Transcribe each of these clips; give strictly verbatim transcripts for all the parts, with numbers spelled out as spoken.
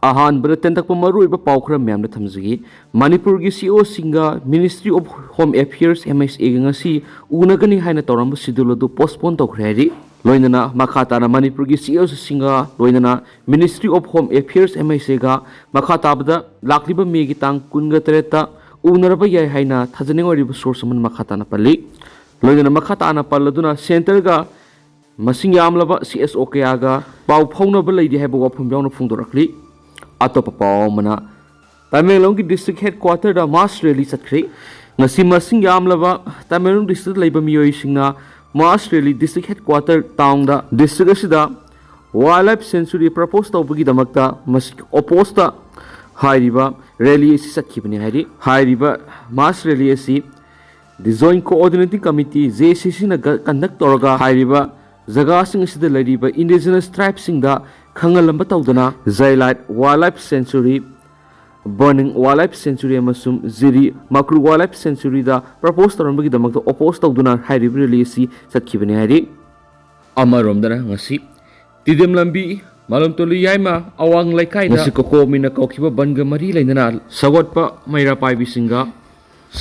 ꯑꯍꯥꯟꯕꯗ ꯇꯦꯟꯇꯛꯄ ꯃꯔꯨꯑꯣꯏꯕ ꯄꯥꯎ ꯈꯔ ꯃꯌꯥꯝꯗ ꯊꯝꯖꯒꯦ꯫ ꯃꯅꯤꯄꯨꯔꯒꯤ ꯁꯤ E ꯑꯣꯁꯤꯡꯒ Ministry of Home Affairs, M H A ꯒ ꯉꯁꯤ ꯎꯅꯒꯅꯤ ꯍꯥꯏꯅ ꯇꯧꯔꯝꯕ ꯁꯤꯗꯨꯜ ꯑꯗꯨ ꯄꯣꯁꯄꯣꯟ ꯇꯧꯈ꯭ꯔꯦ ꯍꯥꯏꯔꯤ꯫ ꯂꯣꯏꯅꯅ ꯃꯈꯥ ꯇꯥꯅ ꯃꯅꯤꯄꯨꯔꯒꯤ ꯁꯤ ꯏ ꯑꯣꯁꯤꯡꯒ ꯂꯣꯏꯅꯅ Ministry of Home Affairs, M H A ꯒ ꯃꯈꯥ ꯇꯥꯕꯗ ꯂꯥꯛꯂꯤꯕ ꯃꯦꯒꯤ ꯇꯥꯡ ꯀꯨꯟꯒ ꯇꯔꯦꯠꯇ ꯎꯅꯔꯕ ꯌꯥꯏ ꯍꯥꯏꯅ ꯊꯥꯖꯅꯤꯡꯉꯥꯏ ꯑꯣꯏꯔꯤꯕ ꯁꯣꯔꯁ ꯑꯃꯅ ꯃꯈꯥ ꯇꯥꯅ ꯄꯜꯂꯤ꯫ ꯂꯣꯏꯅꯅ ꯃꯈꯥ ꯇꯥꯅ ꯄꯜꯂꯗꯨꯅ ꯁꯦꯟꯇꯔꯒ ꯃꯁꯤꯡ ꯌꯥꯝꯂꯕ ꯁꯤ ꯑꯦꯁ ꯑꯣ ꯀꯌꯥꯒ ꯄꯥꯎ ꯐꯥꯎꯅꯕ ꯂꯩꯔꯤ ꯍꯥꯏꯕ ꯋꯥꯐꯝ ꯌꯥꯎꯅ ꯐꯣꯡꯗꯣꯔꯛꯂꯤ꯫ ꯑꯇꯣꯞꯄ ꯄꯥꯎ ꯑꯃꯅ, ꯇꯃꯦꯡꯂꯣꯡꯒꯤ ꯗꯤꯁꯇ꯭ꯔꯤꯛ ꯍꯦꯗꯀ꯭ꯋꯥꯇꯔꯗ ꯃꯥꯁ ꯔꯦꯂꯤ ꯆꯠꯈ꯭ꯔꯦ꯫ ꯉꯁꯤ ꯃꯁꯤꯡ ꯌꯥꯝꯂꯕ ꯇꯃꯦꯡꯂꯣꯡ ꯗꯤꯁꯇ꯭ꯔꯤꯛꯇ ꯂꯩꯕ ꯃꯤꯑꯣꯏꯁꯤꯡꯅ ꯃꯥꯁ ꯔꯦꯂꯤ ꯗꯤꯁꯇ꯭ꯔꯤꯛ ꯍꯦꯗꯀ꯭ꯋꯥꯇꯔ ꯇꯥꯎꯟꯗ ꯗꯤꯁꯇ꯭ꯔꯤꯛ ꯑꯁꯤꯗ ꯋꯥꯏꯜ ꯂꯥꯏꯐ ꯁꯦꯟꯆꯨꯔꯤ ꯄ꯭ꯔꯄꯣꯁ ꯇꯧꯕꯒꯤꯗꯃꯛꯇ ꯃꯁꯤꯒꯤ ꯑꯣꯄꯣꯁꯇ ꯍꯥꯏꯔꯤꯕ ꯔꯦꯂꯤ ꯑꯁꯤ ꯆꯠꯈꯤꯕꯅꯤ ꯍꯥꯏꯔꯤ꯫ ꯍꯥꯏꯔꯤꯕ ꯃꯥꯁ ꯔꯦꯂꯤ ꯑꯁꯤ ꯗꯤ ꯖꯣꯏꯟ ꯀꯣꯑꯣꯔꯗꯤꯅꯦꯇꯤꯡ ꯀꯃꯤꯇꯤ, ꯖꯦ ꯑꯦ ꯁꯤ ꯁꯤꯅ ꯒ-, ꯀꯟꯗꯛ ꯇꯧꯔꯒ ꯍꯥꯏꯔꯤꯕ ꯖꯒꯥꯁꯤꯡ ꯑꯁꯤꯗ ꯂꯩꯔꯤꯕ ꯏꯟꯗꯤꯖꯤꯅꯁ ꯇ꯭ꯔꯥꯏꯕꯁꯤꯡꯗ ꯈꯪꯍꯜꯂꯝꯕ ꯇꯧꯗꯅ ꯖꯥꯏꯂꯥꯏꯠ ꯋꯥꯏꯜ ꯂꯥꯏꯐ ꯁꯦꯟꯆꯨꯔꯤ, ꯕꯔꯅꯤꯡ ꯋꯥꯏꯜ ꯂꯥꯏꯐ ꯁꯦꯟꯆꯨꯔꯤ ꯑꯃꯁꯨꯡ ꯖꯤꯔꯤ ꯃꯀ꯭ꯔꯨ ꯋꯥꯏꯜ ꯂꯥꯏꯐ ꯁꯦꯟꯆꯨꯔꯤꯗ ꯄ꯭ꯔꯄꯣꯁ ꯇꯧꯔꯝꯕꯒꯤꯗꯃꯛꯇ ꯑꯣꯄꯣꯁ ꯇꯧꯗꯨꯅ ꯍꯥꯏꯔꯤꯕ ꯔꯦꯂꯤ ꯑꯁꯤ ꯆꯠꯈꯤꯕꯅꯤ ꯍꯥꯏꯔꯤ꯫ ꯑꯃꯔꯣꯝꯗꯅ ꯉꯁꯤ ꯇꯤꯗꯤꯝ ꯂꯝꯕꯤ, ꯃꯥꯂꯣꯝꯇꯣꯂꯤ ꯌꯥꯏꯃ, ꯑꯋꯥꯡ ꯂꯩꯀꯥꯏꯗ ꯉꯁꯤ ꯀꯣꯀꯣꯃꯤꯅ ꯀꯧꯈꯤꯕ ꯕꯟꯒ ꯃꯔꯤ ꯂꯩꯅꯅ ꯁꯧꯒꯠꯄ ꯃꯩꯔꯥ ꯄꯥꯏꯕꯤꯁꯤꯡꯒ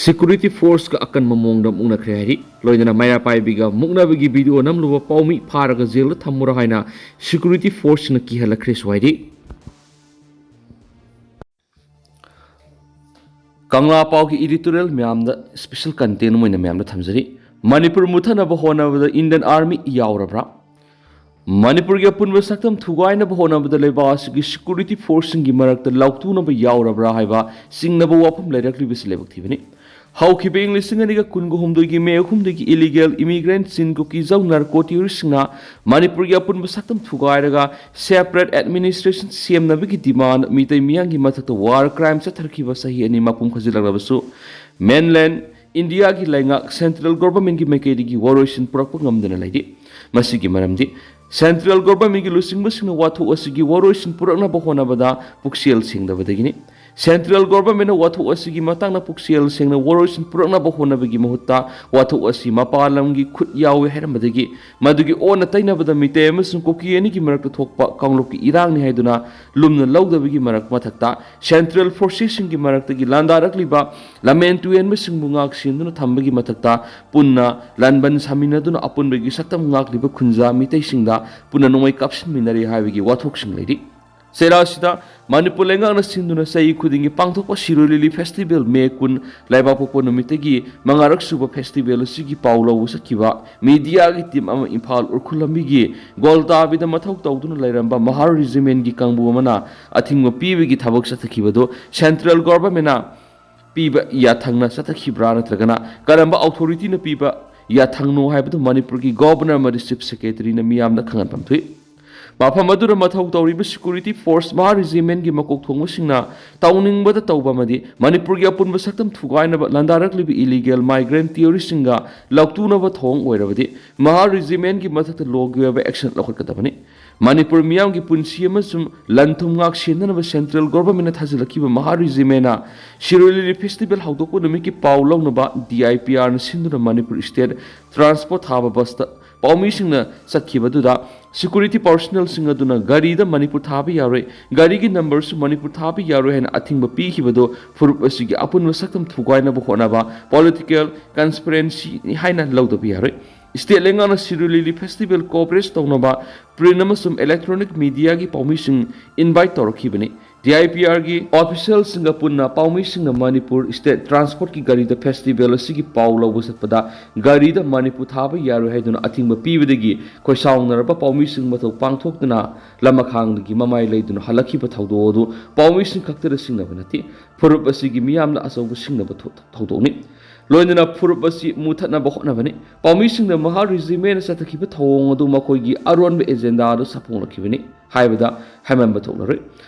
ꯁꯦꯀ꯭ꯌꯨꯔꯤꯇꯤ ꯐꯣꯔꯁꯀ ꯑꯀꯟꯕ ꯃꯑꯣꯡꯗ ꯃꯨꯛꯅꯈ꯭ꯔꯦ ꯍꯥꯏꯔꯤ꯫ ꯂꯣꯏꯅꯅ ꯃꯩꯔꯥ ꯄꯥꯏꯕꯤꯒ ꯃꯨꯛꯅꯕꯒꯤ ꯚꯤꯗꯤꯑꯣ ꯅꯝꯂꯨꯕ ꯄꯥꯎꯃꯤ ꯐꯥꯔꯒ ꯖꯦꯜꯗ ꯊꯝꯃꯨꯔꯣ ꯍꯥꯏꯅ ꯁꯦꯀ꯭ꯌꯨꯔꯤꯇꯤ ꯐꯣꯔꯁꯁꯤꯡꯅ ꯀꯤꯍꯜꯂꯛꯈ꯭ꯔꯦꯁꯨ ꯍꯥꯏꯔꯤ꯫ ꯀꯪꯂꯥ ꯄꯥꯎꯒꯤ ꯏꯗꯤꯇꯣꯔꯤꯌꯦꯜ ꯃꯌꯥꯝꯗ ꯁ꯭ꯄꯦꯁꯦꯜ ꯀꯟꯇꯦꯟ ꯑꯃ ꯑꯣꯏꯅ ꯃꯌꯥꯝꯗ ꯊꯝꯖꯔꯤ꯫ ꯃꯅꯤꯄꯨꯔ ꯃꯨꯠꯊꯅꯕ ꯍꯣꯠꯅꯕꯗ ꯏꯟꯗꯤꯌꯟ ꯑꯥꯔꯃꯤ ꯌꯥꯎꯔꯕ꯭ꯔꯥ? ꯃꯅꯤꯄꯨꯔꯒꯤ ꯑꯄꯨꯟꯕ ꯁꯛꯇꯝ ꯊꯨꯒꯥꯏꯅꯕ ꯍꯣꯠꯅꯕꯗ ꯂꯩꯕꯥꯛ ꯑꯁꯤꯒꯤ ꯁꯦꯀ꯭ꯌꯨꯔꯤꯇꯤ ꯐꯣꯔꯁꯁꯤꯡꯒꯤ ꯃꯔꯛꯇ ꯂꯥꯎꯊꯣꯛꯅꯕ ꯌꯥꯎꯔꯕ꯭ꯔꯥ ꯍꯥꯏꯕ ꯆꯤꯡꯅꯕ ꯋꯥꯐꯝ ꯂꯩꯔꯛꯂꯤꯕꯁꯤ ꯂꯥꯏꯕꯛ ꯊꯤꯕꯅꯤ꯫ ꯍꯧꯈꯤꯕ ꯏꯪ ꯂꯤꯁꯤꯡ ꯑꯅꯤꯒ ꯀꯨꯟꯒ ꯍꯨꯝꯗꯣꯏꯒꯤ ꯃꯦ ꯑꯍꯨꯝꯗꯒꯤ ꯏꯂꯤꯒꯦꯜ ꯏꯃꯤꯒ꯭ꯔꯦꯟꯠꯁꯤꯡ, ꯀꯨꯀꯤꯖꯝ ꯅꯥꯔꯀꯣ ꯇꯦꯔꯣꯔꯤꯁꯁꯤꯡꯅ ꯃꯅꯤꯄꯨꯔꯒꯤ ꯑꯄꯨꯟꯕ ꯁꯛꯇꯝ ꯊꯨꯒꯥꯏꯔꯒ ꯁꯦꯄꯔꯦꯠ ꯑꯦꯗꯃꯤꯅꯤꯁꯇ꯭ꯔꯦꯁꯟ ꯁꯦꯝꯅꯕꯒꯤ ꯗꯤꯃꯥꯟ ꯃꯤꯇꯩ ꯃꯤꯌꯥꯝꯒꯤ ꯃꯊꯛꯇ ꯋꯥꯔ ꯀ꯭ꯔꯥꯏꯝ ꯆꯠꯊꯔꯛꯈꯤꯕ ꯆꯍꯤ ꯑꯅꯤ ꯃꯄꯨꯡ ꯐꯥꯖꯤꯜꯂꯛꯂꯕꯁꯨ, ꯃꯦꯟꯂꯦꯟ ꯏꯟꯗꯤꯌꯥꯒꯤ ꯂꯩꯉꯥꯛ ꯁꯦꯟꯇ꯭ꯔꯦꯜ ꯒꯣꯚꯔꯟꯃꯦꯟꯠꯀꯤ ꯃꯥꯏꯀꯩꯗꯒꯤ ꯋꯥꯔꯣꯏꯁꯤꯟ ꯄꯨꯔꯛꯄ ꯉꯝꯗꯅ ꯂꯩꯔꯤ꯫ ꯃꯁꯤꯒꯤ ꯃꯔꯝꯗꯤ ꯁꯦꯟꯇ꯭ꯔꯦꯜ ꯒꯣꯚꯔꯟꯃꯦꯟꯠꯀꯤ ꯂꯨꯆꯤꯡꯕꯁꯤꯡꯅ ꯋꯥꯊꯣꯛ ꯑꯁꯤꯒꯤ ꯋꯥꯔꯣꯏꯁꯤꯟ ꯄꯨꯔꯛꯅꯕ ꯍꯣꯠꯅꯕꯗ ꯄꯨꯛꯆꯦꯜ ꯁꯦꯡꯗꯕꯗꯒꯤꯅꯤ꯫ Central Government ꯅ ꯋꯥꯊꯣꯛ ꯑꯁꯤꯒꯤ ꯃꯇꯥꯡꯗ ꯄꯨꯛꯆꯦꯜ ꯁꯦꯡꯅ ꯋꯥꯔꯣꯏꯁꯤꯟ ꯄꯨꯔꯛꯅꯕ ꯍꯣꯠꯅꯕꯒꯤ ꯃꯍꯨꯠꯇ, ꯋꯥꯊꯣꯛ ꯑꯁꯤ ꯃꯄꯥꯟ ꯂꯝꯒꯤ ꯈꯨꯠ ꯌꯥꯎꯏ ꯍꯥꯏꯔꯝꯕꯗꯒꯤ ꯃꯗꯨꯒꯤ ꯑꯣꯟꯅ ꯇꯩꯅꯕꯗ ꯃꯤꯇꯩ ꯑꯃꯁꯨꯡ ꯀꯨꯀꯤ ꯑꯅꯤꯒꯤ ꯃꯔꯛꯇ ꯊꯣꯛꯄ ꯀꯥꯡꯂꯨꯞꯀꯤ ꯏꯔꯥꯡꯅꯤ ꯍꯥꯏꯗꯨꯅ ꯂꯨꯝꯅ ꯂꯧꯗꯕꯒꯤ ꯃꯔꯛ ꯃꯊꯛꯇ, Central Forces ꯁꯤꯡꯒꯤ ꯃꯔꯛꯇꯒꯤ ꯂꯥꯟꯗꯥꯔꯛꯂꯤꯕ ꯂꯝꯍꯦꯟ ꯇꯨꯍꯦꯟꯕꯁꯤꯡꯕꯨ ꯉꯥꯛ ꯁꯦꯟꯗꯨꯅ ꯊꯝꯕꯒꯤ ꯃꯊꯛꯇ, ꯄꯨꯟꯅ ꯂꯥꯟꯕꯟ ꯁꯥꯃꯤꯟꯅꯗꯨꯅ ꯑꯄꯨꯟꯕꯒꯤ ꯁꯛꯇꯝ ꯉꯥꯛꯂꯤꯕ ꯈꯨꯟꯖꯥ ꯃꯤꯇꯩꯁꯤꯡꯗ ꯄꯨꯟꯅ ꯅꯣꯡꯃꯩ ꯀꯥꯞꯁꯤꯟꯃꯤꯟꯅꯔꯤ ꯍꯥꯏꯕꯒꯤ ꯋꯥꯊꯣꯛꯁꯤꯡ ꯂꯩꯔꯤ꯫ ꯆꯩꯔꯥꯎ ꯑꯁꯤꯗ ꯃꯅꯤꯄꯨꯔ ꯂꯩꯉꯥꯛꯅ ꯁꯤꯟꯗꯨꯅ ꯆꯍꯤ ꯈꯨꯗꯤꯡꯒꯤ ꯄꯥꯡꯊꯣꯛꯄ ꯁꯤꯔꯣꯏ ꯂꯤꯂꯤ ꯐꯦꯁꯇꯤꯚꯦꯜ, ꯃꯦ ꯀꯨꯟ, ꯂꯩꯕꯥꯛꯄꯣꯛꯄ ꯅꯨꯃꯤꯠꯇꯒꯤ ꯃꯉꯥꯔꯛ ꯁꯨꯕ ꯐꯦꯁꯇꯤꯚꯦꯜ ꯑꯁꯤꯒꯤ ꯄꯥꯎ ꯂꯧꯕ ꯆꯠꯈꯤꯕ ꯃꯤꯗꯤꯌꯥꯒꯤ ꯇꯤꯝ ꯑꯃ ꯏꯝꯐꯥꯜ ꯎꯈ꯭ꯔꯨꯜ ꯂꯝꯕꯤꯒꯤ ꯒꯣꯜꯇꯥꯕꯤꯗ ꯃꯊꯧ ꯇꯧꯗꯨꯅ ꯂꯩꯔꯝꯕ ꯃꯍꯥꯔ ꯔꯤꯖꯤꯃꯦꯟꯒꯤ ꯀꯥꯡꯕꯨ ꯑꯃꯅ ꯑꯊꯤꯡꯕ ꯄꯤꯕꯒꯤ ꯊꯕꯛ ꯆꯠꯊꯈꯤꯕꯗꯨ Central Government ꯅ ꯄꯤꯕ ꯌꯥꯊꯪꯅ ꯆꯠꯊꯈꯤꯕ꯭ꯔꯥ, ꯅꯠꯇ꯭ꯔꯒꯅ ꯀꯔꯝꯕ authority ꯅ ꯄꯤꯕ ꯌꯥꯊꯪꯅꯣ ꯍꯥꯏꯕꯗꯨ ꯃꯅꯤꯄꯨꯔꯒꯤ Governor ꯑꯃꯗꯤ Chief Secretary ꯅ ꯃꯤꯌꯥꯝꯗ ꯈꯪꯍꯟꯐꯝ ꯊꯣꯛꯏ꯫ ꯃꯐꯝ ꯑꯗꯨꯗ ꯃꯊꯧ ꯇꯧꯔꯤꯕ security force ꯃꯍꯥ regiment ꯒꯤ ꯃꯀꯣꯛ ꯊꯣꯡꯕꯁꯤꯡꯅ ꯇꯧꯅꯤꯡꯕꯗ ꯇꯧꯕ ꯑꯃꯗꯤ ꯃꯅꯤꯄꯨꯔꯒꯤ ꯑꯄꯨꯟꯕ ꯁꯛꯇꯝ ꯊꯨꯒꯥꯏꯅꯕ ꯂꯥꯟꯗꯥꯔꯛꯂꯤꯕ illegal migrant ꯇꯤꯑꯣꯔꯤꯁꯁꯤꯡꯒ ꯂꯧꯇꯨꯅꯕ ꯊꯧꯑꯣꯡ ꯑꯣꯏꯔꯕꯗꯤ ꯃꯍꯥ regiment ꯒꯤ ꯃꯊꯛꯇ law ꯒꯤ ꯑꯣꯏꯕ action ꯂꯧꯈꯠꯀꯗꯕꯅꯤ꯫ ꯃꯅꯤꯄꯨꯔ ꯃꯤꯌꯥꯝꯒꯤ ꯄꯨꯟꯁꯤ ꯑꯃꯁꯨꯡ ꯂꯟ ꯊꯨꯝ ꯉꯥꯛ ꯁꯦꯟꯅꯅꯕ Central Government ꯅ ꯊꯥꯖꯤꯜꯂꯛꯈꯤꯕ ꯃꯍꯥ regiment ꯅ ꯁꯤꯔꯣꯏ ꯂꯤꯂꯤ festival ꯍꯧꯗꯣꯛꯄ ꯅꯨꯃꯤꯠꯀꯤ ꯄꯥꯎ ꯂꯧꯅꯕ D I P R ꯅ ꯁꯤꯟꯗꯨꯅ ꯃꯅꯤꯄꯨꯔ state transport ꯊꯥꯕ bus ꯇ ꯄꯥꯎꯃꯤꯁꯤꯡꯅ ꯆꯠꯈꯤꯕꯗꯨꯗ security personnel ꯁꯤꯡ ꯑꯗꯨꯅ ꯒꯥꯔꯤꯗ ꯃꯅꯤꯄꯨꯔ ꯊꯥꯕ ꯌꯥꯔꯣꯏ, ꯒꯥꯔꯤꯒꯤ number ꯁꯨ ꯃꯅꯤꯄꯨꯔ ꯊꯥꯕ ꯌꯥꯔꯣꯏ ꯍꯥꯏꯅ ꯑꯊꯤꯡꯕ ꯄꯤꯈꯤꯕꯗꯨ ꯐꯨꯔꯨꯞ ꯑꯁꯤꯒꯤ ꯑꯄꯨꯟꯕ ꯁꯛꯇꯝ ꯊꯨꯒꯥꯏꯅꯕ ꯍꯣꯠꯅꯕ political conspiracy ꯅꯤ ꯍꯥꯏꯅ ꯂꯧꯗꯕ ꯌꯥꯔꯣꯏ꯫ State ꯂꯩꯉꯥꯛꯅ ꯁꯤꯔꯣꯏ ꯂꯤꯂꯤ festival coverage ꯇꯧꯅꯕ print ꯑꯃꯁꯨꯡ electronic media ꯒꯤ ꯄꯥꯎꯃꯤꯁꯤꯡ invite ꯇꯧꯔꯛꯈꯤꯕꯅꯤ꯫ D I P R ꯒꯤ official ꯁꯤꯡꯒ ꯄꯨꯟꯅ ꯄꯥꯎꯃꯤꯁꯤꯡꯅ ꯃꯅꯤꯄꯨꯔ state transport ꯀꯤ ꯒꯥꯔꯤꯗ festival ꯑꯁꯤꯒꯤ ꯄꯥꯎ ꯂꯧꯕ ꯆꯠꯄꯗ ꯒꯥꯔꯤꯗ ꯃꯅꯤꯄꯨꯔ ꯊꯥꯕ ꯌꯥꯔꯣꯏ ꯍꯥꯏꯗꯨꯅ ꯑꯊꯤꯡꯕ ꯄꯤꯕꯗꯒꯤ ꯈꯣꯏꯁꯥꯎꯅꯔꯕ ꯄꯥꯎꯃꯤꯁꯤꯡ ꯃꯇꯧ ꯄꯥꯡꯊꯣꯛꯇꯨꯅ ꯂꯃꯈꯥꯡꯗꯒꯤ ꯃꯃꯥꯏ ꯂꯩꯗꯨꯅ ꯍꯜꯂꯛꯈꯤꯕ ꯊꯧꯗꯣꯛ ꯑꯗꯨ ꯄꯥꯎꯃꯤꯁꯤꯡ ꯈꯛꯇꯗ ꯁꯤꯡꯅꯕ ꯅꯠꯇꯦ, ꯐꯨꯔꯨꯞ ꯑꯁꯤꯒꯤ ꯃꯤꯌꯥꯝꯅ ꯑꯆꯧꯕ ꯁꯤꯡꯅꯕ ꯊꯣ-, ꯊꯧꯗꯣꯛꯅꯤ꯫ ꯂꯣꯏꯅꯅ ꯐꯨꯔꯨꯞ ꯑꯁꯤ ꯃꯨꯊꯠꯅꯕ ꯍꯣꯠꯅꯕꯅꯤ꯫ ꯄꯥꯎꯃꯤꯁꯤꯡꯅ ꯃꯍꯥ regiment ꯅ ꯆꯠꯊꯈꯤꯕ ꯊꯧꯑꯣꯡ ꯑꯗꯨ ꯃꯈꯣꯏꯒꯤ ꯑꯔꯣꯟꯕ agenda ꯑꯗꯨ ꯁꯥꯐꯣꯡꯂꯛꯈꯤꯕꯅꯤ ꯍꯥꯏꯕꯗ ꯍꯥꯏꯃꯟꯕ ꯊꯣꯛꯂꯔꯣꯏ꯫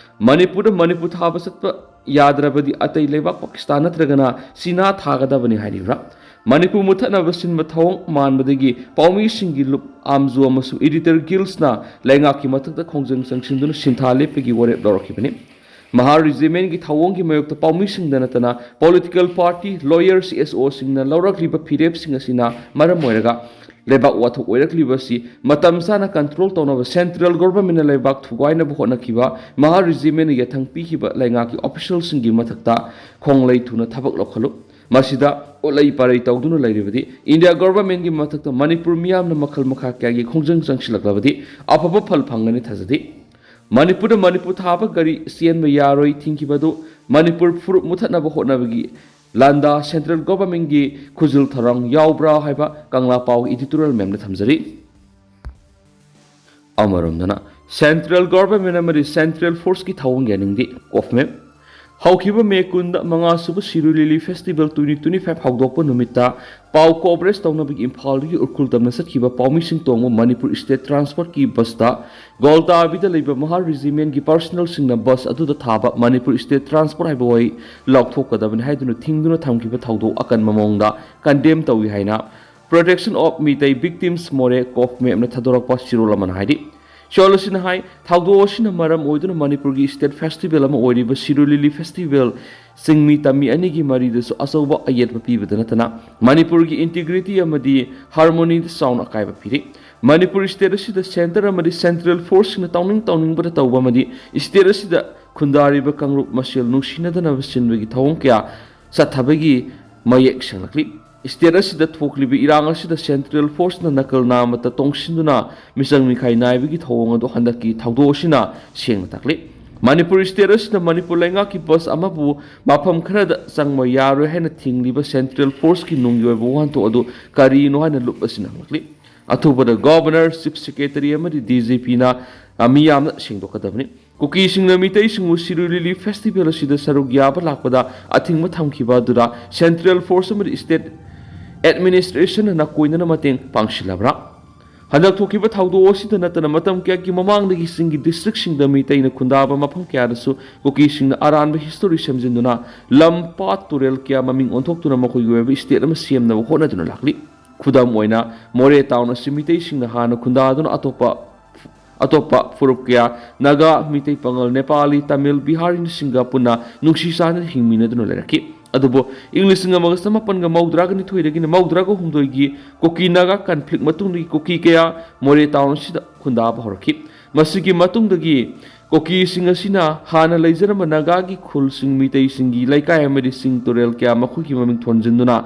ꯃꯅꯤꯄꯨꯔꯗ ꯃꯅꯤꯄꯨꯔ ꯊꯥꯕ ꯆꯠꯄ ꯌꯥꯗ꯭ꯔꯕꯗꯤ ꯑꯇꯩ ꯂꯩꯕꯥꯛ ꯄꯥꯀꯤꯁꯇꯥꯟ ꯅꯠꯇ꯭ꯔꯒꯅ ꯆꯤꯅꯥ ꯊꯥꯒꯗꯕꯅꯤ ꯍꯥꯏꯔꯤꯕ꯭ꯔꯥ? ꯃꯅꯤꯄꯨꯔ ꯃꯨꯊꯠꯅꯕ ꯁꯤꯟꯕ ꯊꯧꯑꯣꯡ ꯃꯥꯟꯕꯗꯒꯤ ꯄꯥꯎꯃꯤꯁꯤꯡꯒꯤ ꯂꯨꯞ, ꯑꯥꯝꯖꯣ ꯑꯃꯁꯨꯡ editor guilds ꯅ ꯂꯩꯉꯥꯛꯀꯤ ꯃꯊꯛꯇ ꯈꯣꯡꯖꯪ ꯆꯪꯁꯤꯟꯗꯨꯅ ꯁꯤꯟꯊꯥ ꯂꯦꯞꯄꯒꯤ ꯋꯥꯔꯦꯞ ꯂꯧꯔꯛꯈꯤꯕꯅꯤ꯫ ꯃꯍꯥ ꯔꯤꯖꯤꯃꯦꯟꯒꯤ ꯊꯧꯑꯣꯡꯒꯤ ꯃꯥꯌꯣꯛꯇ ꯄꯥꯎꯃꯤꯁꯤꯡꯗ ꯅꯠꯇꯅ political party, lawyer, C S Os ꯁꯤꯡꯅ ꯂꯧꯔꯛꯂꯤꯕ ꯐꯤꯔꯦꯞꯁꯤꯡ ꯑꯁꯤꯅ ꯃꯔꯝ ꯑꯣꯏꯔꯒ ꯂꯩꯕꯥꯛ ꯋꯥꯊꯣꯛ ꯑꯣꯏꯔꯛꯂꯤꯕ ꯑꯁꯤ ꯃꯇꯝ ꯆꯥꯅ control ꯇꯧꯅꯕ central government ꯅ ꯂꯩꯕꯥꯛ ꯊꯨꯒꯥꯏꯅꯕ ꯍꯣꯠꯅꯈꯤꯕ, ꯃꯍꯥ ꯔꯤꯖꯤꯃꯦꯟꯅ ꯌꯥꯊꯪ ꯄꯤꯈꯤꯕ ꯂꯩꯉꯥꯛꯀꯤ official ꯁꯤꯡꯒꯤ ꯃꯊꯛꯇ ꯈꯣꯡꯂꯩ ꯊꯨꯅ ꯊꯕꯛ ꯂꯧꯈꯠꯂꯨ꯫ ꯃꯁꯤꯗ ꯎꯠꯂꯩ ꯄꯥꯔꯩ ꯇꯧꯗꯨꯅ ꯂꯩꯔꯤꯕꯗꯤ India government ꯀꯤ ꯃꯊꯛꯇ ꯃꯅꯤꯄꯨꯔ ꯃꯤꯌꯥꯝꯅ ꯃꯈꯜ ꯃꯈꯥ ꯀꯌꯥꯒꯤ ꯈꯣꯡꯖꯪ ꯆꯪꯁꯤꯜꯂꯛꯂꯕꯗꯤ ꯑꯐꯕ ꯐꯜ ꯐꯪꯒꯅꯤ ꯊꯥꯖꯗꯦ꯫ ꯃꯅꯤꯄꯨꯔꯗ ꯃꯅꯤꯄꯨꯔ ꯊꯥꯕ ꯒꯥꯔꯤ ꯆꯦꯟꯕ ꯌꯥꯔꯣꯏ ꯊꯤꯡꯈꯤꯕꯗꯨ ꯃꯅꯤꯄꯨꯔ ꯐꯨꯔꯨꯞ ꯃꯨꯊꯠꯅꯕ ꯍꯣꯠꯅꯕꯒꯤ ꯂꯥꯟꯗꯥ central government ꯀꯤ ꯈꯨꯖꯤꯜ ꯊꯧꯔꯥꯡ ꯌꯥꯎꯕ꯭ꯔꯥ ꯍꯥꯏꯕ ꯀꯪꯂꯥ ꯄꯥꯎꯒꯤ editorial ma'am ꯗ ꯊꯝꯖꯔꯤ꯫ ꯑꯃꯔꯣꯝꯗꯅ central government ꯑꯃꯗꯤ central force ꯀꯤ ꯊꯧꯑꯣꯡ ꯌꯥꯅꯤꯡꯗꯦ꯫ ꯀꯣꯐꯃꯦꯞ꯫ ꯍꯧꯈꯤꯕ ꯃꯦ ꯀꯨꯟꯗ ꯃꯉꯥ ꯁꯨꯕ ꯁꯤꯔꯣꯏ ꯂꯤꯂꯤ festival twenty twenty five ꯍꯧꯗꯣꯛꯄ ꯅꯨꯃꯤꯠꯇ ꯄꯥꯎ coverage ꯇꯧꯅꯕꯒꯤ ꯏꯝꯐꯥꯜꯗꯒꯤ ꯎꯈ꯭ꯔꯨꯜ ꯇꯝꯅ ꯆꯠꯈꯤꯕ ꯄꯥꯎꯃꯤꯁꯤꯡ ꯇꯣꯡꯕ ꯃꯅꯤꯄꯨꯔ state transport ꯀꯤ bus ꯇ ꯒꯣꯜꯇꯥꯕꯤꯗ ꯂꯩꯕ ꯃꯍꯥ ꯔꯤꯖꯤꯃꯦꯟꯒꯤ personnel ꯁꯤꯡꯅ bus ꯑꯗꯨꯗ ꯊꯥꯕ ꯃꯅꯤꯄꯨꯔ state transport ꯍꯥꯏꯕ ꯋꯥꯍꯩ ꯂꯧꯊꯣꯛꯀꯗꯕꯅꯤ ꯍꯥꯏꯗꯨꯅ ꯊꯤꯡꯗꯨꯅ ꯊꯝꯈꯤꯕ ꯊꯧꯗꯣꯛ ꯑꯀꯟꯕ ꯃꯑꯣꯡꯗ condemn ꯇꯧꯏ ꯍꯥꯏꯅ Protection of Meitei Victims ꯃꯣꯔꯦ ꯀꯣꯐꯃꯦꯞꯅ ꯊꯥꯗꯣꯔꯛꯄ ꯆꯦꯔꯣꯜ ꯑꯃꯅ ꯍꯥꯏꯔꯤ꯫ ꯆꯦꯔꯣꯜ ꯑꯁꯤꯅ ꯍꯥꯏ, ꯊꯧꯗꯣꯛ ꯑꯁꯤꯅ ꯃꯔꯝ ꯑꯣꯏꯗꯨꯅ ꯃꯅꯤꯄꯨꯔꯒꯤ state festival ꯑꯃ ꯑꯣꯏꯔꯤꯕ ꯁꯤꯔꯣꯏ ꯂꯤꯂꯤ festival ꯁꯤꯡꯃꯤ ꯇꯝꯃꯤ ꯑꯅꯤꯒꯤ ꯃꯔꯤꯗꯁꯨ ꯑꯆꯧꯕ ꯑꯌꯦꯠꯄ ꯄꯤꯕꯗ ꯅꯠꯇꯅ ꯃꯅꯤꯄꯨꯔꯒꯤ integrity ꯑꯃꯗꯤ harmony ꯗ ꯆꯥꯎꯅ ꯑꯀꯥꯏꯕ ꯄꯤꯔꯤ꯫ ꯃꯅꯤꯄꯨꯔ state ꯑꯁꯤꯗ centre ꯑꯃꯗꯤ central force ꯁꯤꯡꯅ ꯇꯧꯅꯤꯡ ꯇꯧꯅꯤꯡꯕꯗ ꯇꯧꯕ ꯑꯃꯗꯤ state ꯑꯁꯤꯗ ꯈꯨꯟꯗꯥꯔꯤꯕ ꯀꯥꯡꯂꯨꯞ ꯃꯁꯦꯜ ꯅꯨꯡꯁꯤꯅꯗꯅꯕ ꯁꯤꯟꯕꯒꯤ ꯊꯧꯑꯣꯡ ꯀꯌꯥ ꯆꯠꯊꯕꯒꯤ ꯃꯌꯦꯛ ꯁꯦꯡꯂꯛꯂꯤ꯫ State ꯑꯁꯤꯗ ꯊꯣꯛꯂꯤꯕ ꯏꯔꯥꯡ ꯑꯁꯤꯗ central force ꯅ ꯅꯥꯀꯜ ꯅꯥꯃꯠꯇ ꯇꯣꯡꯁꯤꯟꯗꯨꯅ ꯃꯤꯆꯪ ꯃꯤꯈꯥꯏ ꯅꯥꯏꯕꯒꯤ ꯊꯧꯑꯣꯡ ꯑꯗꯨ ꯍꯟꯗꯛꯀꯤ ꯊꯧꯗꯣꯛ ꯑꯁꯤꯅ ꯁꯦꯡꯅ ꯇꯥꯛꯂꯤ꯫ ꯃꯅꯤꯄꯨꯔ state ꯑꯁꯤꯗ ꯃꯅꯤꯄꯨꯔ ꯂꯩꯉꯥꯛꯀꯤ bus ꯑꯃꯕꯨ ꯃꯐꯝ ꯈꯔꯗ ꯆꯪꯕ ꯌꯥꯔꯣꯏ ꯍꯥꯏꯅ ꯊꯤꯡꯂꯤꯕ central force ꯀꯤ ꯅꯨꯡꯒꯤ ꯑꯣꯏꯕ ꯋꯥꯍꯟꯊꯣꯛ ꯑꯗꯨ ꯀꯔꯤꯅꯣ ꯍꯥꯏꯅ ꯂꯨꯞ ꯑꯁꯤꯅ ꯍꯪꯂꯛꯂꯤ꯫ ꯑꯊꯨꯕꯗ governor, chief secretary ꯑꯃꯗꯤ D G P ꯅ ꯃꯤꯌꯥꯝꯅ ꯁꯦꯡꯗꯣꯛꯀꯗꯕꯅꯤ꯫ ꯀꯨꯀꯤꯁꯤꯡꯅ ꯃꯤꯇꯩꯁꯤꯡꯕꯨ ꯁꯤꯔꯣꯏ ꯂꯤꯂꯤ festival ꯑꯁꯤꯗ ꯁꯔꯨꯛ ꯌꯥꯕ ꯂꯥꯛꯄꯗ ꯑꯊꯤꯡꯕ ꯊꯝꯈꯤꯕ ꯑꯗꯨꯗ central force ꯑꯃꯗꯤ state administration ꯅ ꯅꯥꯀꯣꯏꯅꯅ ꯃꯇꯦꯡ ꯄꯥꯡꯁꯤꯜꯂꯕ꯭ꯔꯥ? ꯍꯟꯗꯛ ꯊꯣꯛꯈꯤꯕ ꯊꯧꯗꯣꯛ ꯑꯁꯤꯗ ꯅꯠꯇꯅ ꯃꯇꯝ ꯀꯌꯥꯒꯤ ꯃꯃꯥꯡꯗꯒꯤ ꯆꯤꯡꯒꯤ district ꯁꯤꯡꯗ ꯃꯤꯇꯩꯅ ꯈꯨꯟꯗꯥꯕ ꯃꯐꯝ ꯀꯌꯥꯗꯁꯨ ꯀꯨꯀꯤꯁꯤꯡꯅ ꯑꯔꯥꯟꯕ history ꯁꯦꯝꯖꯤꯟꯗꯨꯅ ꯂꯝ, ꯄꯥꯠ, ꯇꯨꯔꯦꯜ ꯀꯌꯥ ꯃꯃꯤꯡ ꯑꯣꯟꯊꯣꯛꯇꯨꯅ ꯃꯈꯣꯏꯒꯤ ꯑꯣꯏꯕ state ꯑꯃ ꯁꯦꯝꯅꯕ ꯍꯣꯠꯅꯗꯨꯅ ꯂꯥꯛꯂꯤ꯫ ꯈꯨꯗꯝ ꯑꯣꯏꯅ, ꯃꯣꯔꯦ town ꯑꯁꯤ ꯃꯤꯇꯩꯁꯤꯡꯅ ꯍꯥꯟꯅ ꯈꯨꯟꯗꯥꯗꯨꯅ ꯑꯇꯣꯞꯄ ꯑꯇꯣꯞꯄ ꯐꯨꯔꯨꯞ ꯀꯌꯥ, ꯅꯥꯒꯥ, ꯃꯤꯇꯩ, ꯄꯥꯉꯜ, ꯅꯦꯄꯥꯂꯤ, ꯇꯥꯃꯤꯜ, ꯕꯤꯍꯥꯔꯤꯅꯁꯤꯡꯒ ꯄꯨꯟꯅ ꯅꯨꯡꯁꯤ ꯆꯥꯟꯅꯅ ꯍꯤꯡꯃꯤꯟꯅꯗꯨꯅ ꯂꯩꯔꯛꯈꯤ꯫ ꯑꯗꯨꯕꯨ ꯏꯪ ꯂꯤꯁꯤꯡ ꯑꯃꯒ ꯆꯃꯥꯄꯟꯒ ꯃꯧꯗ꯭ꯔꯥꯒ ꯅꯤꯊꯣꯏꯗꯒꯤꯅ ꯃꯧꯗ꯭ꯔꯥꯒ ꯍꯨꯝꯗꯣꯏꯒꯤ ꯀꯨꯀꯤ ꯅꯥꯒꯥ ꯀꯟꯐ꯭ꯂꯤꯛ ꯃꯇꯨꯡꯗꯒꯤ ꯀꯨꯀꯤ ꯀꯌꯥ ꯃꯣꯔꯦ ꯇꯥꯎꯟ ꯑꯁꯤꯗ ꯈꯨꯟꯗꯥꯕ ꯍꯧꯔꯛꯈꯤ꯫ ꯃꯁꯤꯒꯤ ꯃꯇꯨꯡꯗꯒꯤ ꯀꯨꯀꯤꯁꯤꯡ ꯑꯁꯤꯅ ꯍꯥꯟꯅ ꯂꯩꯖꯔꯝꯕ ꯅꯥꯒꯥꯒꯤ ꯈꯨꯜꯁꯤꯡ, ꯃꯤꯇꯩꯁꯤꯡꯒꯤ ꯂꯩꯀꯥꯏ ꯑꯃꯗꯤ ꯆꯤꯡ ꯇꯨꯔꯦꯜ ꯀꯌꯥ ꯃꯈꯣꯏꯒꯤ ꯃꯃꯤꯡ ꯊꯣꯟꯖꯤꯟꯗꯨꯅ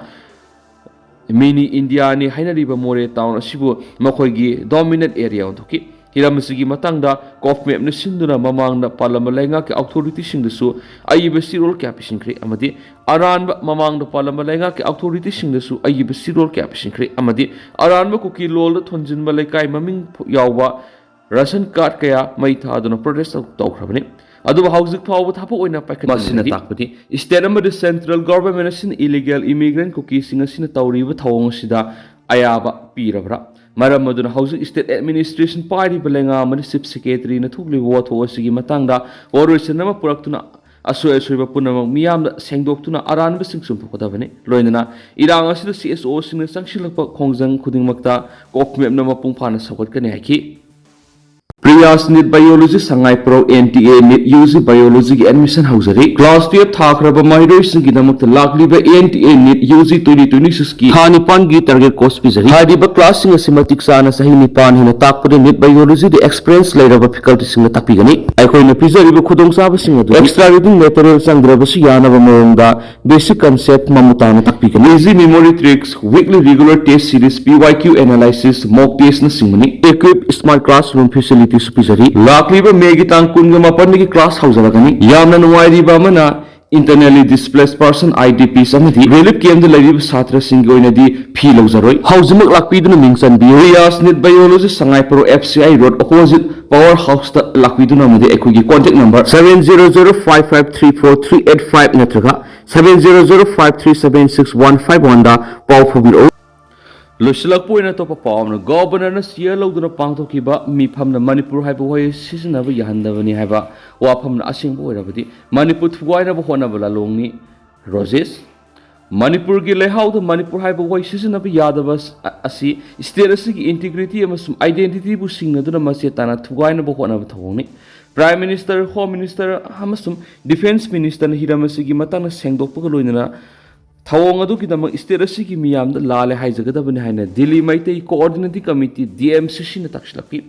ꯃꯤꯅꯤ ꯏꯟꯗꯤꯌꯥꯅꯤ ꯍꯥꯏꯅꯔꯤꯕ ꯃꯣꯔꯦ ꯇꯥꯎꯟ ꯑꯁꯤꯕꯨ ꯃꯈꯣꯏꯒꯤ ꯗꯣꯃꯤꯅꯦꯠ ꯑꯦꯔꯤꯌꯥ ꯑꯣꯟꯊꯣꯛꯈꯤ꯫ ꯍꯤꯔꯝ ꯑꯁꯤꯒꯤ ꯃꯇꯥꯡꯗ ꯀꯣꯐꯃꯦꯞꯅ ꯁꯤꯟꯗꯨꯅ ꯃꯃꯥꯡꯗ ꯄꯥꯜꯂꯝꯕ ꯂꯩꯉꯥꯛꯀꯤ ꯑꯣꯊꯣꯔꯤꯇꯤꯁꯤꯡꯗꯁꯨ ꯑꯏꯕ ꯆꯦꯔꯣꯜ ꯀꯌꯥ ꯄꯤꯁꯤꯟꯈ꯭ꯔꯦ ꯑꯃꯗꯤ ꯑꯔꯥꯟꯕ ꯃꯃꯥꯡꯗ ꯄꯥꯜꯂꯝꯕ ꯂꯩꯉꯥꯛꯀꯤ ꯑꯣꯊꯣꯔꯤꯇꯤꯁꯤꯡꯗꯁꯨ ꯑꯏꯕ ꯆꯦꯔꯣꯜ ꯀꯌꯥ ꯄꯤꯁꯤꯟꯈ꯭ꯔꯦ ꯑꯃꯗꯤ ꯑꯔꯥꯟꯕ ꯀꯨꯀꯤ ꯂꯣꯜꯗ ꯊꯣꯟꯖꯤꯟꯕ ꯂꯩꯀꯥꯏ ꯃꯃꯤꯡ ꯌꯥꯎꯕ ꯔꯦꯁꯟ ꯀꯥꯔꯗ ꯀꯌꯥ ꯃꯩ ꯊꯥꯗꯨꯅ ꯄ꯭ꯔꯣꯇꯦꯁ ꯇꯧꯈ꯭ꯔꯕꯅꯤ꯫ ꯑꯗꯨꯕꯨ ꯍꯧꯖꯤꯛ ꯐꯥꯎꯕ ꯊꯕꯛ ꯑꯣꯏꯅ ꯄꯥꯏꯈꯠꯇꯅ ꯃꯁꯤꯅ ꯂꯩꯔꯤ꯫ ꯇꯥꯛꯄꯗꯤ ꯏꯁꯇꯦꯠ ꯑꯃꯗꯤ ꯁꯦꯟꯇ꯭ꯔꯦꯜ ꯒꯣꯚꯔꯟꯃꯦꯟ ꯑꯁꯤꯅ ꯏꯂꯤꯒꯦꯜ ꯏꯃꯤꯒ꯭ꯔꯦꯟ ꯀꯨꯀꯤꯁꯤꯡ ꯑꯁꯤꯅ ꯇꯧꯔꯤꯕ ꯊꯧꯑꯣꯡ ꯑꯁꯤꯗ ꯑꯌꯥꯕ ꯄꯤꯔꯕ꯭ꯔꯥ? ꯃꯔꯝ ꯑꯗꯨꯅ ꯍꯧꯖꯤꯛ ꯏꯁꯇꯦꯠ ꯑꯦꯗꯃꯤꯅꯤꯁꯇ꯭ꯔꯦꯁꯟ ꯄꯥꯏꯔꯤꯕ ꯂꯩꯉꯥꯛ ꯑꯃꯗꯤ ꯆꯤꯐ ꯁꯦꯀ꯭ꯔꯦꯇꯔꯤꯅ ꯊꯣꯛꯂꯤꯕ ꯋꯥꯊꯣꯛ ꯑꯁꯤꯒꯤ ꯃꯇꯥꯡꯗ ꯋꯥꯔꯣꯏꯁꯤꯟ ꯑꯃ ꯄꯨꯔꯛꯇꯨꯅ ꯑꯁꯣꯏ ꯑꯁꯣꯏꯕ ꯄꯨꯝꯅꯃꯛ ꯃꯤꯌꯥꯝꯗ ꯁꯦꯡꯗꯣꯛꯇꯨꯅ ꯑꯔꯥꯟꯕꯁꯤꯡ ꯆꯨꯝꯊꯣꯛꯀꯗꯕꯅꯤ꯫ ꯂꯣꯏꯅꯅ ꯏꯔꯥꯡ ꯑꯁꯤꯗ ꯁꯤ ꯑꯦꯁ ꯑꯣꯁꯤꯡꯅ ꯆꯪꯁꯤꯜꯂꯛꯄ ꯈꯣꯡꯖꯪ ꯈꯨꯗꯤꯡꯃꯛꯇ ꯀꯣꯐꯃꯦꯞꯅ ꯃꯄꯨꯡ ꯐꯥꯅ ꯁꯧꯒꯠꯀꯅꯤ ꯍꯥꯏꯈꯤ꯫ ꯄ꯭ꯔꯤꯌꯥꯁ NEET biology Sangaiprou N T A NEET U G ꯕꯥꯏꯑꯣꯂꯣꯖꯤꯒꯤ ꯑꯦꯗꯃꯤꯁꯟ ꯍꯧꯖꯔꯤ꯫ ꯀ꯭ꯂꯥꯁ ꯇꯨꯌꯦꯜꯞ ꯊꯥꯈ꯭ꯔꯕ ꯃꯍꯩꯔꯣꯏꯁꯤꯡꯒꯤꯗꯃꯛꯇ ꯂꯥꯛꯂꯤꯕ N T A NEET U G twenty twenty ꯁꯤꯛꯁꯀꯤ ꯊꯥ ꯅꯤꯄꯥꯟꯒꯤ ꯇꯥꯔꯒꯦꯠ ꯀꯣꯔꯁ ꯄꯤꯖꯔꯤ꯫ ꯍꯥꯏꯔꯤꯕ ꯀ꯭ꯂꯥꯁꯁꯤꯡ ꯑꯁꯤ ꯃꯇꯤꯛ ꯆꯥꯅ ꯆꯍꯤ ꯅꯤꯄꯥꯟ ꯍꯦꯟꯅ ꯇꯥꯛꯄꯗ ꯅꯤꯠ ꯕꯥꯏꯑꯣꯂꯣꯖꯤꯗ ꯑꯦꯛꯁꯄꯤꯔꯤꯌꯦꯟꯁ ꯂꯩꯔꯕ ꯐꯦꯀꯜꯇꯤꯁꯤꯡꯅ ꯇꯥꯛꯄꯤꯒꯅꯤ꯫ ꯑꯩꯈꯣꯏꯅ ꯄꯤꯖꯔꯤꯕ ꯈꯨꯗꯣꯡꯆꯥꯕꯁꯤꯡ ꯑꯗꯨ ꯑꯦꯛꯁꯇ꯭ꯔꯥ ꯔꯤꯗꯤꯡ ꯃꯦꯇꯔꯤꯌꯦꯜ ꯆꯪꯗ꯭ꯔꯕꯁꯨ ꯌꯥꯅꯕ ꯃꯑꯣꯡꯗ ꯕꯦꯁꯤꯛ ꯀꯟꯁꯦꯞ ꯃꯃꯨꯠ ꯇꯥꯅ ꯇꯥꯛꯄꯤꯒꯅꯤ꯫ Easy memory tricks, weekly regular test series, P Y Q analysis, mock ꯇꯦꯁꯅꯆꯤꯡꯕꯅꯤ꯫ ꯏꯀ꯭ꯋꯤꯞ ꯁ꯭ꯃꯥꯔꯠ ꯀ꯭ꯂꯥꯁꯔꯨꯝ ꯐꯦꯁꯤꯂꯤꯇꯤꯁꯨ ꯄꯤꯖꯔꯤ꯫ ꯂꯥꯛꯂꯤꯕ ꯃꯦꯒꯤ ꯇꯥꯡ ꯀꯨꯟꯒ ꯃꯥꯄꯟꯗꯒꯤ ꯀ꯭ꯂꯥꯁ ꯍꯧꯖꯔꯒꯅꯤ꯫ ꯌꯥꯝꯅ ꯅꯨꯡꯉꯥꯏꯔꯤꯕ ꯑꯃꯅ, internally displaced person, I D Ps, ꯑꯃꯗꯤ ꯔꯤꯂꯤꯐ ꯀꯦꯝꯞꯇ ꯂꯩꯔꯤꯕ ꯁꯥꯇ꯭ꯔꯁꯤꯡꯒꯤ ꯑꯣꯏꯅꯗꯤ ꯐꯤ ꯂꯧꯖꯔꯣꯏ꯫ ꯍꯧꯖꯤꯛꯃꯛ ꯂꯥꯛꯄꯤꯗꯨꯅ ꯃꯤꯡ ꯆꯟꯕꯤꯌꯨ꯫ ꯔꯤꯌꯥꯁ NEET biology, Sangaiprou F C I road, opposite power ꯍꯥꯎꯁꯇ ꯂꯥꯛꯄꯤꯗꯨꯅ, ꯑꯃꯗꯤ ꯑꯩꯈꯣꯏꯒꯤ contact number seven zero zero five five three four three eight five ꯅꯠꯇ꯭ꯔꯒ seven zero zero five three seven six one five one ꯗ ꯄꯥꯎ ꯐꯥꯎꯕꯤꯔꯛꯎ꯫ ꯂꯣꯏꯁꯤꯜꯂꯛꯄ ꯑꯣꯏꯅ ꯑꯇꯣꯞꯄ ꯄꯥꯎ ꯑꯃꯅ, ꯒꯣꯚꯔꯅꯔꯅ ꯆꯤꯌꯔ ꯂꯧꯗꯨꯅ ꯄꯥꯡꯊꯣꯛꯈꯤꯕ ꯃꯤꯐꯝꯅ ꯃꯅꯤꯄꯨꯔ ꯍꯥꯏꯕ ꯋꯥꯍꯩ ꯁꯤꯖꯤꯟꯅꯕ ꯌꯥꯍꯟꯗꯕꯅꯤ ꯍꯥꯏꯕ ꯋꯥꯐꯝꯅ ꯑꯁꯦꯡꯕ ꯑꯣꯏꯔꯕꯗꯤ ꯃꯅꯤꯄꯨꯔ ꯊꯨꯒꯥꯏꯅꯕ ꯍꯣꯠꯅꯕ ꯂꯥꯂꯣꯡꯅꯤ꯫ ꯔꯣꯖꯦꯁ꯫ ꯃꯅꯤꯄꯨꯔꯒꯤ ꯂꯩꯍꯥꯎꯗ ꯃꯅꯤꯄꯨꯔ ꯍꯥꯏꯕ ꯋꯥꯍꯩ ꯁꯤꯖꯤꯟꯅꯕ ꯌꯥꯗꯕ ꯑꯁ-, ꯑꯁꯤ state ꯑꯁꯤꯒꯤ integrity ꯑꯃꯁꯨꯡ identityꯕꯨ ꯁꯤꯡꯅꯗꯨꯅ ꯃꯆꯦ ꯇꯥꯅ ꯊꯨꯒꯥꯏꯅꯕ ꯍꯣꯠꯅꯕ ꯊꯧꯑꯣꯡꯅꯤ꯫ Prime Minister, Home Minister ꯑꯃꯁꯨꯡ Defence Ministerꯅ ꯍꯤꯔꯝ ꯑꯁꯤꯒꯤ ꯃꯇꯥꯡꯗ ꯁꯦꯡꯗꯣꯛꯄꯒ ꯂꯣꯏꯅꯅ ꯊꯧꯑꯣꯡ ꯑꯗꯨꯒꯤꯗꯃꯛ state ꯑꯁꯤꯒꯤ ꯃꯤꯌꯥꯝꯗ ꯂꯥꯜꯂꯦ ꯍꯥꯏꯖꯒꯗꯕꯅꯤ ꯍꯥꯏꯅ Delhi Meitei Coordinating Committee, DMCCꯅ ꯇꯥꯛꯁꯤꯜꯂꯛꯈꯤ꯫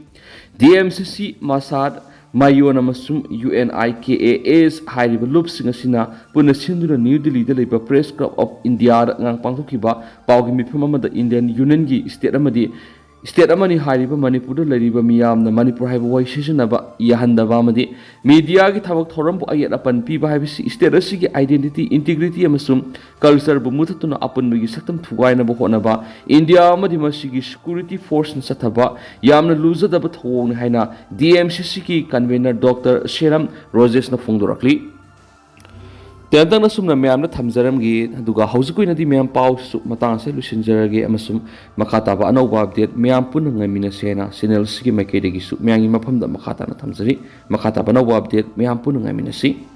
DMCC, ꯃꯁꯥꯗ, ꯃꯥꯏꯌꯣꯟ ꯑꯃꯁꯨꯡ UNIKAS ꯍꯥꯏꯔꯤꯕ ꯂꯨꯞꯁꯤꯡ ꯑꯁꯤꯅ ꯄꯨꯟꯅ ꯁꯤꯟꯗꯨꯅ ꯅ꯭ꯌꯨ ꯗꯤꯜꯂꯤꯗ ꯂꯩꯕ Press Club of Indiaꯗ ꯉꯔꯥꯡ ꯄꯥꯡꯊꯣꯛꯈꯤꯕ ꯄꯥꯎꯒꯤ ꯃꯤꯐꯝ ꯑꯃꯗ Indian Unionꯒꯤ state ꯑꯃꯗꯤ state ꯑꯃꯅꯤ ꯍꯥꯏꯔꯤꯕ ꯃꯅꯤꯄꯨꯔꯗ ꯂꯩꯔꯤꯕ ꯃꯤꯌꯥꯝꯅ ꯃꯅꯤꯄꯨꯔ ꯍꯥꯏꯕ ꯋꯥꯍꯩ ꯁꯤꯖꯤꯟꯅꯕ ꯌꯥꯍꯟꯗꯕ ꯑꯃꯗꯤ mediaꯒꯤ ꯊꯕꯛ ꯊꯧꯔꯝꯕꯨ ꯑꯌꯦꯠ ꯑꯄꯟ ꯄꯤꯕ ꯍꯥꯏꯕꯁꯤ state ꯑꯁꯤꯒꯤ identity, integrity ꯑꯃꯁꯨꯡ cultureꯕꯨ ꯃꯨꯊꯠꯇꯨꯅ ꯑꯄꯨꯟꯕꯒꯤ ꯁꯛꯇꯝ ꯊꯨꯒꯥꯏꯅꯕ ꯍꯣꯠꯅꯕ India ꯑꯃꯗꯤ ꯃꯁꯤꯒꯤ security forceꯅ ꯆꯠꯊꯕ ꯌꯥꯝꯅ ꯂꯨꯖꯗꯕ ꯊꯧꯑꯣꯡꯅꯤ ꯍꯥꯏꯅ DMCCꯒꯤ convener Doctor ꯁꯦꯔꯝ ꯔꯣꯖꯦꯁꯅ ꯐꯣꯡꯗꯣꯔꯛꯂꯤ꯫ ꯇꯦꯟꯇꯪꯅ ꯁꯨꯝꯅ ꯃꯌꯥꯝꯗ ꯊꯝꯖꯔꯝꯒꯦ, ꯑꯗꯨꯒ ꯍꯧꯖꯤꯛꯀꯤ ꯑꯣꯏꯅꯗꯤ ꯃꯌꯥꯝ ꯄꯥꯎꯁꯨ ꯃꯇꯥꯡ ꯑꯁꯤꯗ ꯂꯣꯏꯁꯤꯟꯖꯔꯒꯦ, ꯑꯃꯁꯨꯡ ꯃꯈꯥ ꯇꯥꯕ ꯑꯅꯧꯕ update ꯃꯌꯥꯝ ꯄꯨꯟꯅ ꯉꯥꯏꯃꯤꯟꯅꯁꯦꯅ channel ꯑꯁꯤꯒꯤ ꯃꯥꯏꯀꯩꯗꯒꯤꯁꯨ ꯃꯌꯥꯝꯒꯤ ꯃꯐꯝꯗ ꯃꯈꯥ ꯇꯥꯅ ꯊꯝꯖꯔꯤ꯫ ꯃꯈꯥ ꯇꯥꯕ ꯑꯅꯧꯕ update ꯃꯌꯥꯝ ꯄꯨꯟꯅ ꯉꯥꯏꯃꯤꯟꯅꯁꯤ꯫